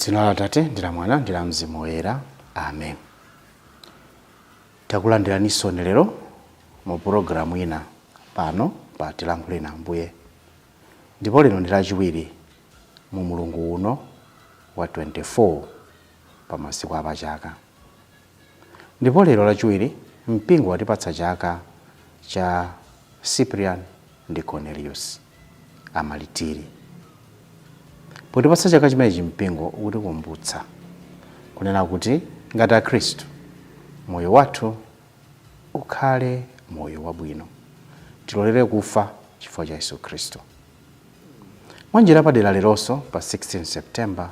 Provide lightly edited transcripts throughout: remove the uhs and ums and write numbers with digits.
Dzina la Atate ndi la Mwana ndi la Mzimu Woyera. Amen. Takulandiraninso lero mu pulogalamu ina pano pa Tilankhule na Ambuye. Ndipo lero ndi Lachiwiri mu mulungu uno wa 24 pa masiku apachaka. Ndipo lero Lachiwiri mpingo watipatsa chaka cha Cyprian ndi Cornelius, amalitiri. Potipatsa chaka chimenechi, mpingo ukutikumbutsa kunena kuti ngati Akhristu moyo wathu ukhale moyo wabwino, tilolere kufa chifukwa cha Yesu Khristu. Mwanjira padera, leronso pa 16 September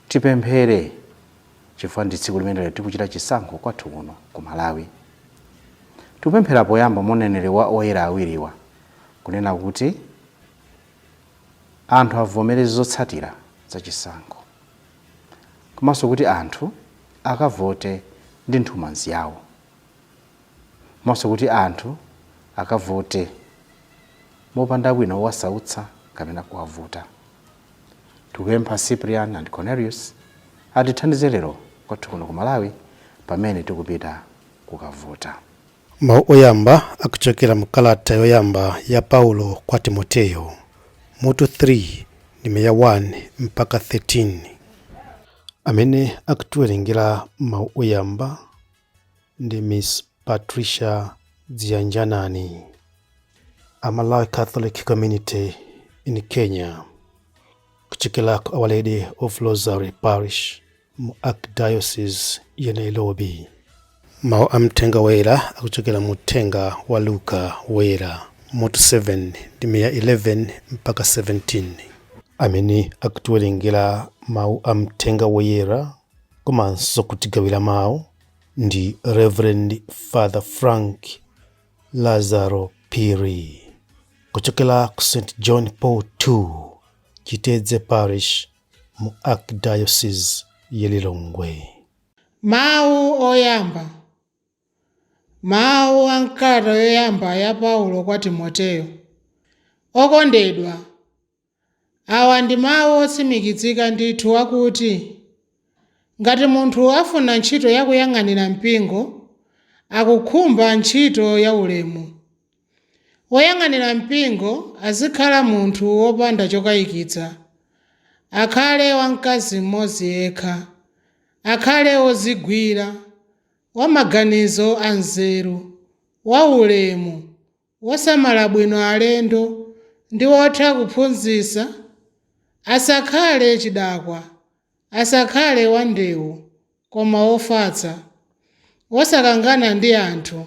tipemphere chifukwa ndi tsiku limene lero tikuchita chisankho kwathu kuno ku Malawi. Tikupemphera poyamba moneneri wa oyera awiriwa kunena kuti anthu avomereze zotsatira za chisankho, komanso kuti anthu akavote ndi nthumanzi yawo, komanso kuti anthu akavote mopanda wina wowasautsa kapena kuwavuta. Tikupempha Cyprian and Cornelius atithandize lero kwathu kuno ku Malawi pamene tikupita kukavota. Mawu oyamba akuchokera mu kalata yoyamba ya Paulo kwa Timoteyo, mutu 3, ndime ya 1 mpaka 13. Amene akutiwerengera mawu oyamba ndi Miss Patricia Dzianjanani, a Malawi Catholic Community in Kenya, kuchokera ku Our Lady of Rosary Parish mu Archdiocese ya Nairobi. Mawu a mthenga woyera akuchokera mu uthenga wa Luka Woyera, mutu 7, ndime ya 11 mpaka 17. Amene akutiwerengera mawu a mthenga woyera komanso kutigawira mawu ndi Reverend Father Frank Lazaro Phiri, kuchokera ku St John Paul II Chitedze Parish mu Archdiocese ya Lilongwe. Mawu oyamba. Mawu a m'kalata yoyamba ya Paulo kwa Timoteyo. Okondedwa, awa ndi mawu otsimikizika ndithu akuti ngati munthu afuna ntchito yakuyang'anira mpingo, akukhumba ntchito ya ulemu. Woyang'anira mpingo azikhala munthu wopanda chokayikitsa, akhale wamkazi mmodzi yekha, akhale wodzigwira, wamaganizo anzeru, waulemu, wosamala bwino alendo ndi wotha kuphunzitsa. Asakhale chidakwa, asakhale wandewu, koma wofatsa, wosakangana ndi anthu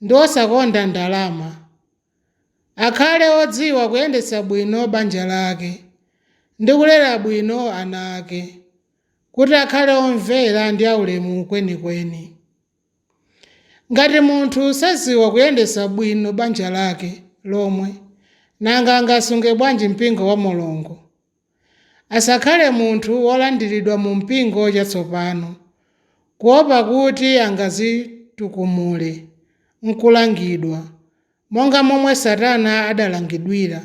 ndi wosakonda ndalama. Akhale wodziwa kuyendetsa bwino banja lake ndi kulera bwino ana ake, kuti akhale omvera ndi aulemu kwenikweni. Ngati munthu sadziwa kuyendetsa bwino banja lake lomwe, nanga angasunge bwanji mpingo wa Mulungu? Asakhale munthu wolandiridwa mu mpingo chatsopano, kuopa kuti angadzitukumule nkulangidwa, monga momwe Satana adalangidwira.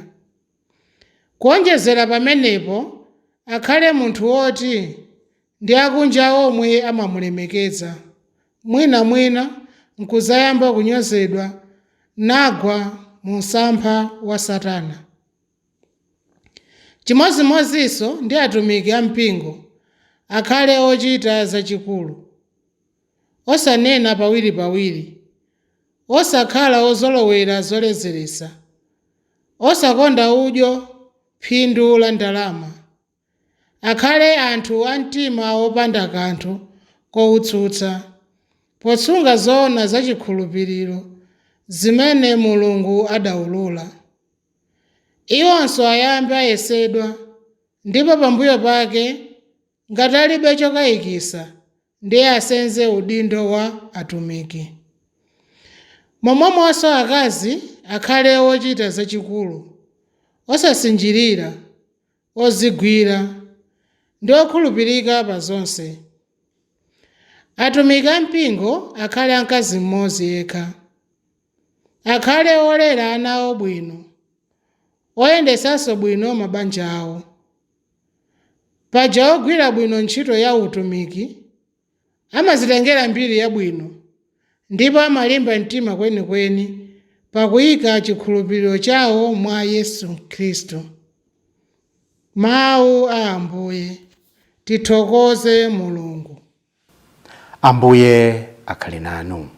Kuonjezera pamenepo, akhale munthu woti ndi akunja omwe amamulemekeza, mwinamwina nkudzayamba kunyozedwa nagwa mu msampha wa Satana. Chimodzimodzinso ndi atumiki ampingo, akhale ochita zachikulu, osanena pawiripawiri, osakhala ozolowera zoledzeretsa, osakonda udyo phindu la ndalama. Akhale anthu a mtima wopanda kanthu kowutsutsa, posunga zoona zachikhulupiriro zimene Mulungu adawulula. Iwonso ayambe ayesedwa, ndipo pambuyo pake, ngati alibe chokayikitsa, ndiye asenze udindo wa atumiki. Momwemonso akazi akhale ochita zachikulu, osasinjirira, odzigwira ndi okhulupirika pa zonse. Atumiki ampingo akhale amkazi mmodzi yekha, akhale olera ana awo bwino, oyendetsanso bwino mabanja awo. Paja ogwira bwino ntchito ya utumiki amazitengera mbiri yabwino ndipo amalimba mtima kwenikweni pakuyika chikhulupiriro chawo mwa Yesu Khristu. Mawu a Ambuye. Tithokoze Mulungu. Ambuye akhale nanu.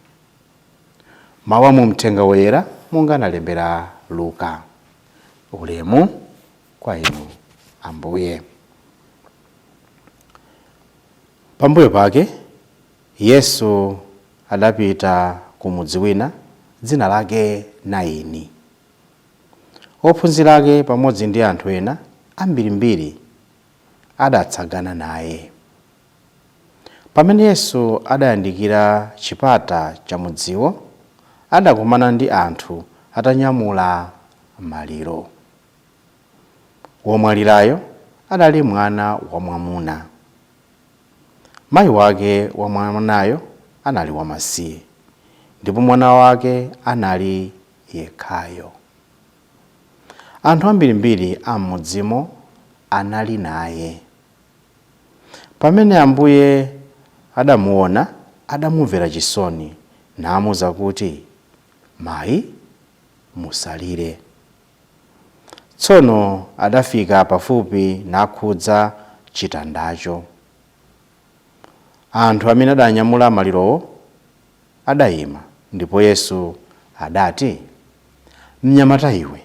Mawu a mu Mthenga Woyera monga analembera Luka. Ulemu kwa inu Ambuye. Pambuyo pake Yesu adapita ku mudzi wina dzina lake Naini. Ophunzira ake pamodzi ndi anthu ena ambirimbiri adatsagana naye. Pamene Yesu adayandikira chipata cha mudziwo, adakumana ndi anthu atanyamula maliro. Womwalirayo adali mwana wamwamuna. Mayi wake wa mwanayo anali wamasiye, ndipo mwana wake anali yekhayo. Anthu ambirimbiri a m'mudzimo anali naye. Pamene Ambuye adamuona, adamumvera chisoni namuwuza kuti, Mayi, musalire. Tsono adafika pafupi nakhudza chitandacho. Anthu amene adanyamula malirowo adayima, ndipo Yesu adati, Mnyamata iwe,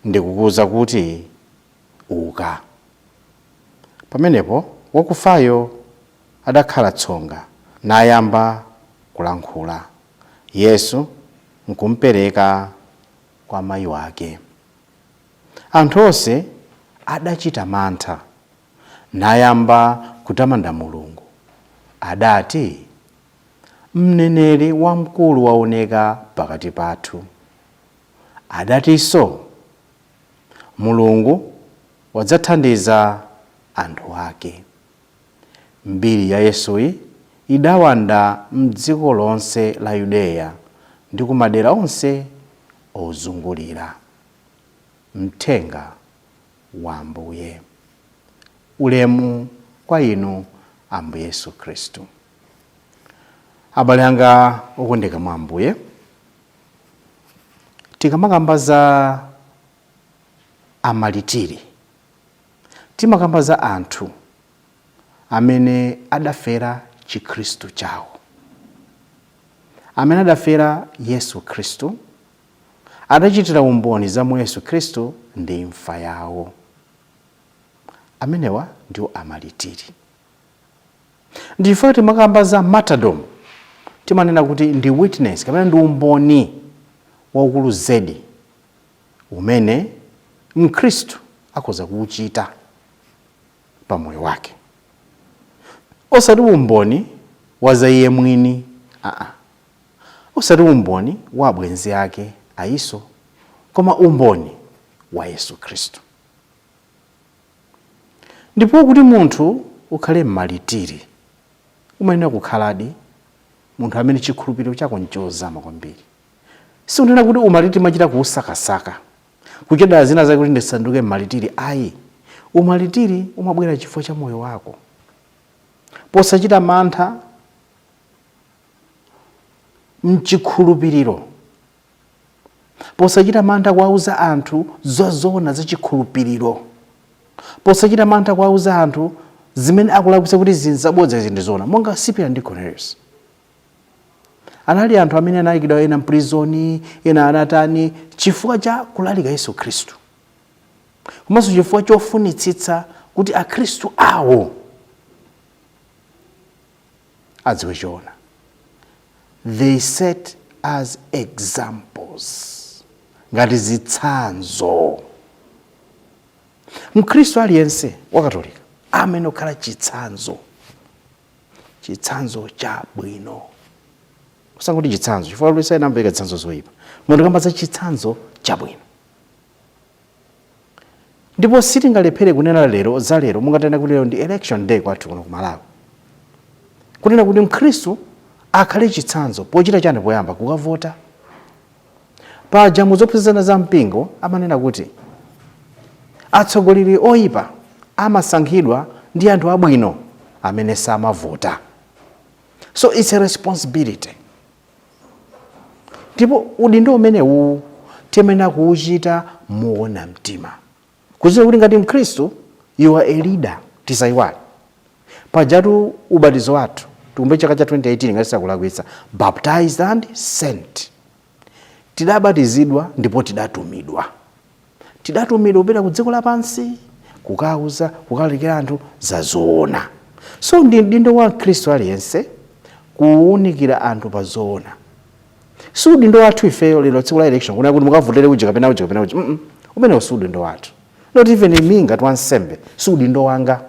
ndikukuwuza kuti uka. Pamenepo wakufayo adakhala tsonga nayamba kulankhula. Yesu nkumpereka kwa mayi wake. Anthu onse adachita mantha nayamba kutamanda Mulungu. Adati, Mneneri wamkulu waoneka pakati pathu. Adatinso, Mulungu wadzathandiza anthu ake. Mbiri ya Yesuyi idawanda m'dziko lonse la Yudeya ndi ku madera onse ozungulira. Mthenga wa Ambuye. Ulemu kwa inu Ambuye Yesu Khristu. Abale anga okondeka mwa Ambuye, tikamakamba za amalitiri, timakamba za anthu amene adafera Chikhristu chawo, amene adafera Yesu Khristu, adachitira umboni za mwa Yesu Khristu ndi imfa yawo. Amenewa ndiwo amalitiri. Ndichifukwa timakamba za martyrdom, timanena kuti ndi witness kapena ndi umboni waukulu zedi umene Mkhristu akhoza kuwuchita pa moyo wake, osati umboni wa za iye mwini, aa, osati umboni wa abwenzi ake ayiso, koma umboni wa Yesu Khristu. Ndipo kuti munthu ukhale mmalitiri, umayenera kukhaladi munthu amene chikhulupiriro chako nchozama kwambiri. Sikunena kuti umalitiri machita kuusakasaka, kuchedwa zina zake kuti ndisanduke mmalitiri, ayi. Umalitiri umabwera chifukwa cha moyo wako, posachita mantha mchikhulupiriro, posachita mantha kuwauza anthu zoona za chikhulupiriro, posachita mantha kuwauza anthu zimene akulakwitsa kuti zinzabodza, izi ndi zoona. Monga Cyprian ndi Cornelius anali anthu amene anayikidwa ena mprizoni, ena anatani, chifukwa cha kulalika Yesu Khristu, komanso chifukwa chofunitsitsa kuti Akhristu awo adziwe choona. They set as examples, ngati zitsanzo. Mkhristu aliyense wakatolika amene okhala chitsanzo, chitsanzo chabwino, usangoti chitsanzo chifukwa lwisa ena ampereka chitsanzo zoyipa. Munthu kamba za chitsanzo chabwino, ndipo sitingalephere kunena lero za lero, mungatena kuti lero ndi election day kwathu kuno ku Malawi, kunena kuti Mkhristu akhale chitsanzo pochita chani? Poyamba kukavota. Paja muzophunzitsana za mpingo amanena kuti atsogoleri oyipa Amasankhidwa ndi anthu abwino amene samavota. So it's a responsibility, ndipo udindo umenewu tiyenera kuwuchita moona mtima, kudziwa kuti ngati Mkhristu you are a leader. Tisayiwale pajatu ubatizo wathu, tikumbe chaka cha 2018 ngati sakulakwitsa, baptized and sent. Tidabatizidwa ndipo tidatumidwa. Tidatumidwa kupita ku dziko lapansi kukauza, kukalalikira anthu za zoona. So ndi udindo wa Mkhristu aliyense kuwunikira anthu pa zoona. Si udindo wathu ifeyo lero, tsiku la election, kunena kuti mukavotere uja kapena uja kapena uja. Umenewo si udindo wathu, not even me ngati wansembe, si udindo wanga.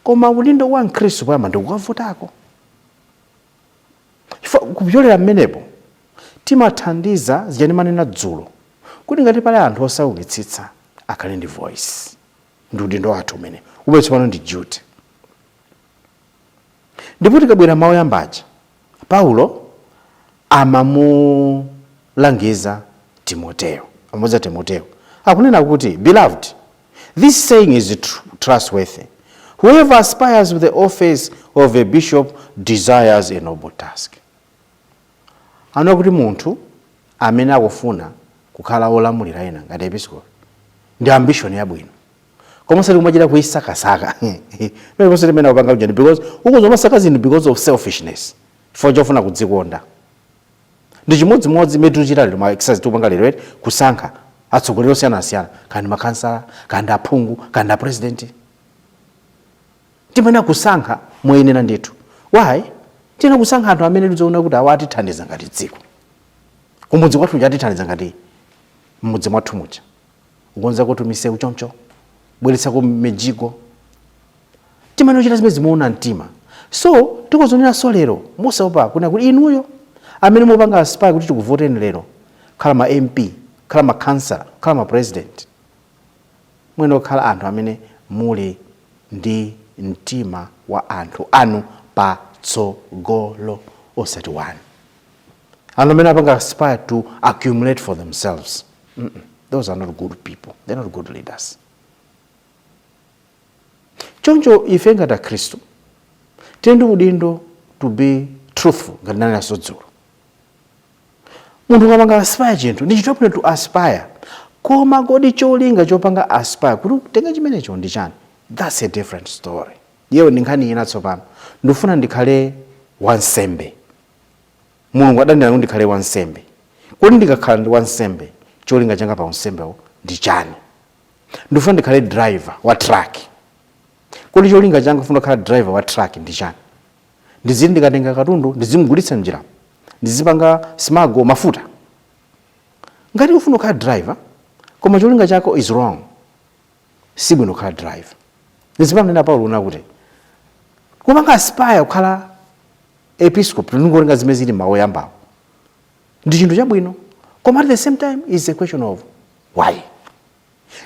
Koma udindo wa Mkhristu poyamba ndi kukavotako, chifukwa kupyolera mmenepo timathandiza zija ndimanena dzulo, kuti ngati pali anthu osaukitsitsa akhale ndi voice. Ndi udindo wathu umene umene tsopano ndi duty. Ndipo tikabwera mawu yambaja, Paulo amamulangiza Timoteyo, amuuza Timoteyo, akunena kuti, "Beloved, this saying is trustworthy: whoever aspires to the office of a bishop desires a noble task." Anena kuti munthu amene akufuna kukhala wolamulira ena ngati episcope ndi ambition yabwino, koma osati kumachita kuisakasaka pamene posati imene akupanga ujani, because ukuzo masaka zinthu because of selfishness, chifukwa chofuna kudzikonda. Ndi chimodzimodzi imene tikuchita lero, ma exercise tikupanga lero eti, kusankha atsogoleri osiyanasiyana, kandi makhansala, kandi aphungu, kandi apresident. Timayenera kusankha moyenera ndithu. Why? Tiyenera kusankha anthu amene tidzaona kuti awa atithandiza ngati dziko, kumudzi kwathu kuja atithandiza, ngati mmudzi mwathu muja kukonza kuti misewu choncho, bweretsako mijigo. Timayenera kuchita zimene zimuona mtima. So tikozonera so lero mosaopa kuna kuti inuyo amene mupanga aspire kuti tikuvoteni lero, khala ma MP, khala ma councillor, khala ma president, mwene okhala anthu amene muli ndi mtima wa anthu anu patsogolo, osati wanu. Anthu amene apanga aspire to accumulate for themselves, Those are not good people, they're not good leaders. Choncho ife ngati Akhristu tili ndi udindo to be truthful. Ngati nanenso dzulo, munthu ukapanga aspire chinthu, ndi chinthu chabwino to aspire, koma kodi cholinga chopanga aspire kuti utenge chimenecho ndi chani? That's a different story. Yewe ndi nkhani ina. Tsopano ndifuna ndikhale wansembe, Mulungu adandira kuti ndikhale wansembe. Kodi ndikakhala ndi wansembe, cholinga changa pa unsembewo ndi chani? Ndifuna ndikhale driver wa truck. Kodi cholinga changa kufuna kukhala driver wa truck ndi chani? Ndiziti ndikatenga katundu ndizimugulitsa mnjira, ndizipanga smuggle mafuta? Ngati ufuna kukhala driver koma cholinga chako is wrong, sibwino kukhala driver. Ndizipamene Paulo una kuti kupanga aspire kukhala episcope, ndingolenga zimene zili mawu oyambawo, ndi chinthu chabwino, koma at the same time is a question of why.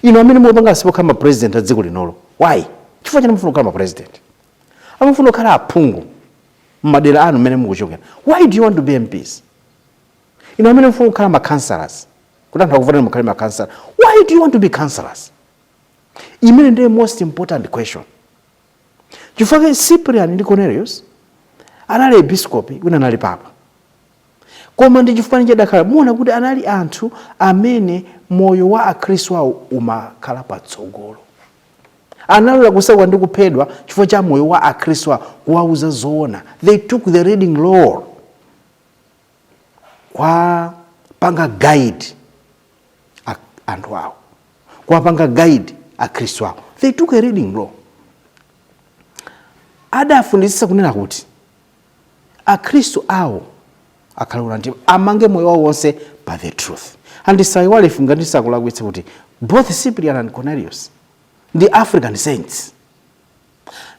Inu amene mupanga aspire kukhala ma president a dziko linolo, why? Chifukwa chani mufuna kukhala ma president? Amufuna kukhala aphungu mmadera anu mmene mukuchokera, why do you want to be MPs? Inu amene mufuna kukhala ma councillors, kuti anthu akuvotera mukhale ma councillor, why do you want to be councillors? Imene ndiye most important question, chifukwa Cyprian ndi Cornelius anali episcopi, wina anali papa, koma ndi chifukwa chadakhala muona kuti anali anthu amene moyo wa Akhristu awo umakhala patsogolo. Analola kusauka ndi kuphedwa chifukwa cha moyo wa Akhristu awo, kuwauza zoona. They took the leading role kwa panga guide anthu awo, kuwapanga guide Akhristu awo. They took a leading role. Adafundisisa kunena kuti Akhristu awo akhala mtima, amange moyo wawo wonse pa the truth. And sayiwale ife, ngati ndisakulakwitsa, kuti both Cyprian and Cornelius ndi African saints,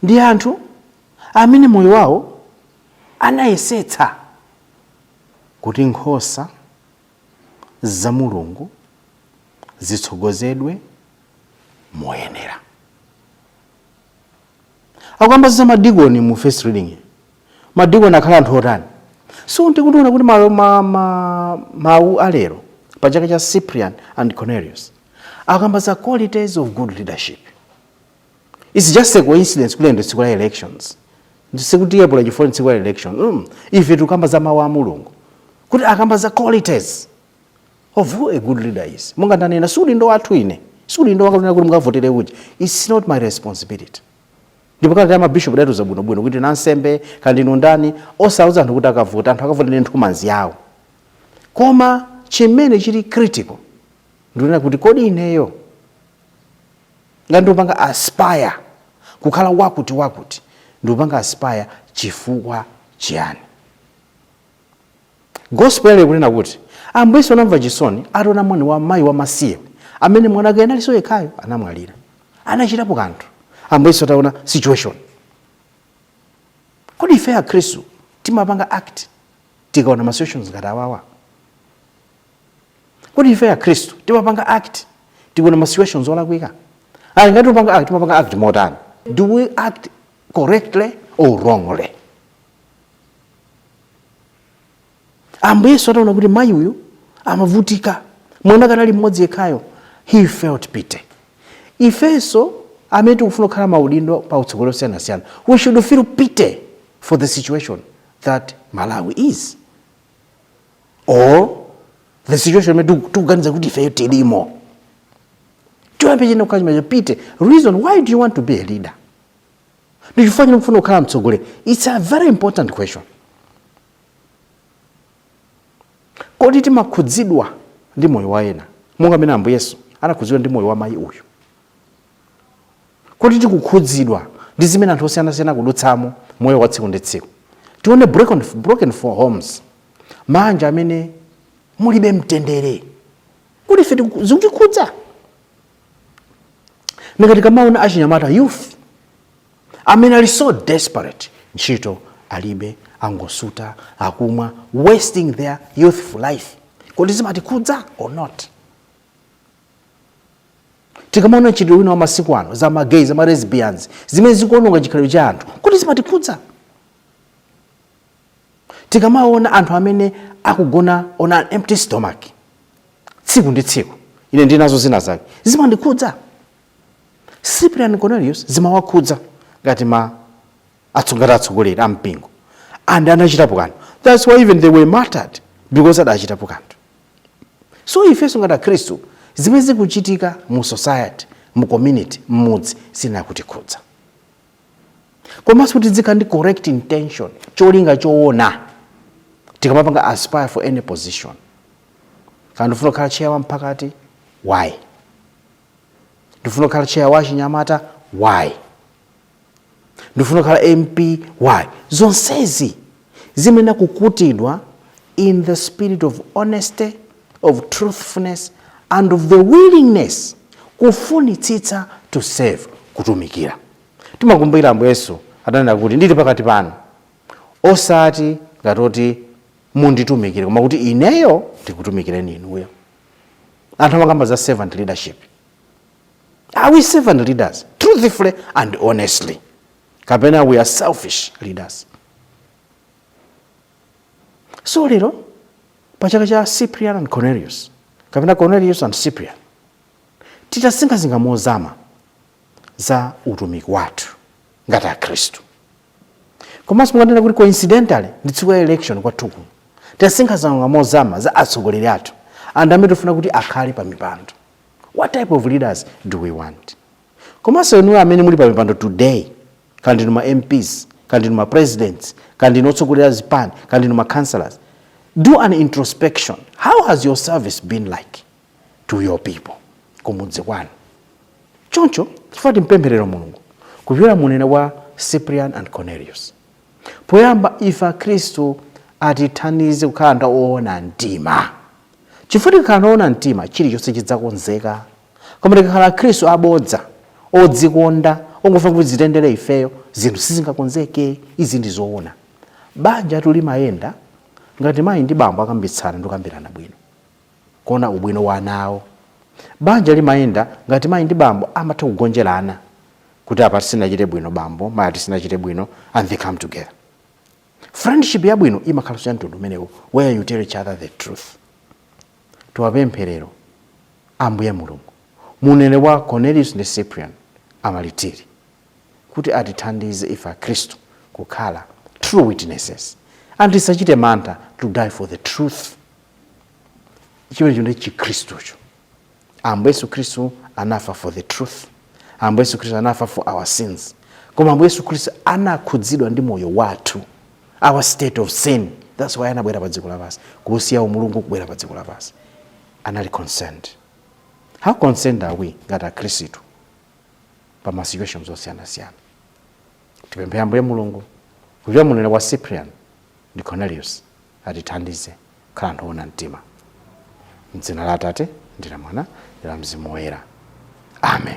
ndi anthu amene moyo wawo anayesetsa kuti nkhosa za Mulungu zitsogozedwe moyenera. Akuyamba za madikoni mu first reading, madikoni akhala anthu otani? So ndikutiona kuti mawu alero pa chaka cha Cyprian and Cornelius akamba za qualities of good leadership. It's just a coincidence kuti ndi tsiku la elections. Sikuti yebola chifukwa ndi tsiku la election. Ife tikukamba za mawu a Mulungu kuti akamba za qualities of who a good leader is. Monga ndanena, si udindo wathu, ine si udindo wanga kunena kuti mukavotere uja. It's not my responsibility. Ndipo kalata ya mabishop idatiuza bwinobwino kuti nansembe kandinu ndani osauza anthu kuti akavota, anthu akavotere nthumanzi yawo. Koma chimene chili critical ndikunena kuti kodi ineyo ngati ndikupanga aspire kukhala wakuti wakuti, ndikupanga aspire chifukwa chiyani? Gospel ikunena kuti Ambuye Yesu anamva chisoni ataona mwana wa mayi wamasiye amene mwana wake analinso yekhayo anamwalira. Anachitapo kanthu Ambuye Yesu ataona situation. Kodi ife Akhristu timapanga act tikaona ma situations ngati awawa? Kodi ife Akhristu timapanga act tikaona ma situations olakwika? Ali ngati timapanga act, timapanga act motani? Do we act correctly or wrongly? Ambuye Yesu ataona kuti mayi uyu amavutika, mwana kanali mmodzi yekhayo, he felt pity. Ifenso amene tikufuna kukhala maudindo pa utsogoleri osiyanasiyana, we should feel pity for the situation that Malawi is, or the situation imene tikuganiza kuti ifeyo tilimo. Choyamba chene kukhala chimenecho, pity. Reason why do you want to be a leader? Ndi chifukwa chani mukufuna kukhala mtsogoleri? It's a very important question. Kodi timakhudzidwa ndi moyo wa ena monga mmene Ambuye Yesu anakhudzidwa ndi moyo wa mayi uyu? Kodi tikukhudzidwa ndi zimene anthu osiyanasiyana akudutsamo moyo wa tsiku ndi tsiku? Tione broken for homes, manja amene mulibe mtendere. Kodi ife zikutikhudza? Ngati tikamaona achinyamata, youth amene ali so desperate, ntchito alibe, angosuta, akumwa, wasting their youthful life, kodi zimatikhudza or not? Tikamaona mchitidwe wina wa masiku ano za ma gay, za ma lesbians, zimene zikuononga chikhalidwe cha anthu, kodi zimatikhudza? Tikamaona anthu amene akugona on an empty stomach tsiku ndi tsiku, ine ndinazo zina zake, zimandikhudza? Cyprian, Cornelius zimawakhudza ngati ma ngati atsogoleri a mpingo and anachitapo kanthu. That's why even they were martyred, because adachitapo kanthu. So ifenso ngati Akhristu, zimene zikuchitika mu society, mu community, mmudzi, zinakutikhudza. Komanso kuti tizikhala ndi correct intention, cholinga choona, tikamapanga aspire for any position. Kana ndifuna kukhala chair wa mphakati, why? Ndifuna kukhala chair wa chinyamata, why? Ndifuna kukhala MP, why? Zonsezi zimene kukutidwa in the spirit of honesty, of truthfulness and of the willingness, kufunitsitsa to serve, kutumikira. Timakumbukira Ambuye Yesu adanena kuti, "Ndili pakati panu osati ngatoti munditumikire, koma kuti ineyo ndikutumikireni inuyo." Anthu amakamba za servant leadership. Are we servant leaders truthfully and honestly, kapena we are selfish leaders? So lero pa chaka cha Cyprian and Cornelius, kapena Cornelius and Cyprian, titasinkhasinkha mozama za utumiki wathu ngati Akhristu, komanso mukanena kuti coincidentally ndi tsiku la election kwathu kuno, titasinkhasinkha mozama za atsogoleri athu, anthu amene tifuna kuti akhale pa mipando, what type of leaders do we want? Komanso inuyo amene muli pa mipando today, kandi ndinu ma MPs, kandi ndinu ma presidents, kandi ndinu otsogolera zipani, kandi ndinu ma councillors, do an introspection. How has your service been like to your people kumudzi kwanu? Choncho chifukwa timpempherero Mulungu kupyola munena wa Cyprian and Cornelius, poyamba ife Akhristu atithandize kukhala anthu oona mtima, chifukwa tikakhala anthu oona mtima chilichonse chidzakonzeka. Koma tikakhala Akhristu abodza, odzikonda, ongofuna kuti zitendere ifeyo, zinthu sizingakonzeke. Izi ndi zoona. Banja tulimayenda ngati mayi ndi bambo akambitsana ndi kukambirana bwino, kuona ubwino wa ana awo. Banja limayenda ngati mayi ndi bambo amatha kugonjerana kuti apa tisinachite bwino bambo, mayi ati sinachite bwino, and they come together. Friendship yabwino imakhalanso ya mtundu umenewo, where you tell each other the truth. Tiwapempherero Ambuye Mulungu munene wa Cornelius ndi Cyprian amalitiri. Kuti atithandize ife Akhristu kukhala true witnesses and tisachite mantha to die for the truth. Chimenecho ndi Chikhristucho. Ambuye Yesu Khristu anafa for the truth. Ambuye Yesu Khristu anafa for our sins, koma Ambuye Yesu Khristu anakhudzidwa ndi moyo wathu, our state of sin. That's why anabwera pa dziko lapansi, kusiya umulungu, kubwera pa dziko lapansi. Anali concerned. How concerned are we ngati Akhristu pa ma situations osiyanasiyana? Tipemphe Ambuye Mulungu kupita munene wa Cyprian ndi Cornelius atithandize kukhala anthu oona mtima. Mdzina la Atate, ndi la Mwana, ndi la Mzimu Woyera, amen.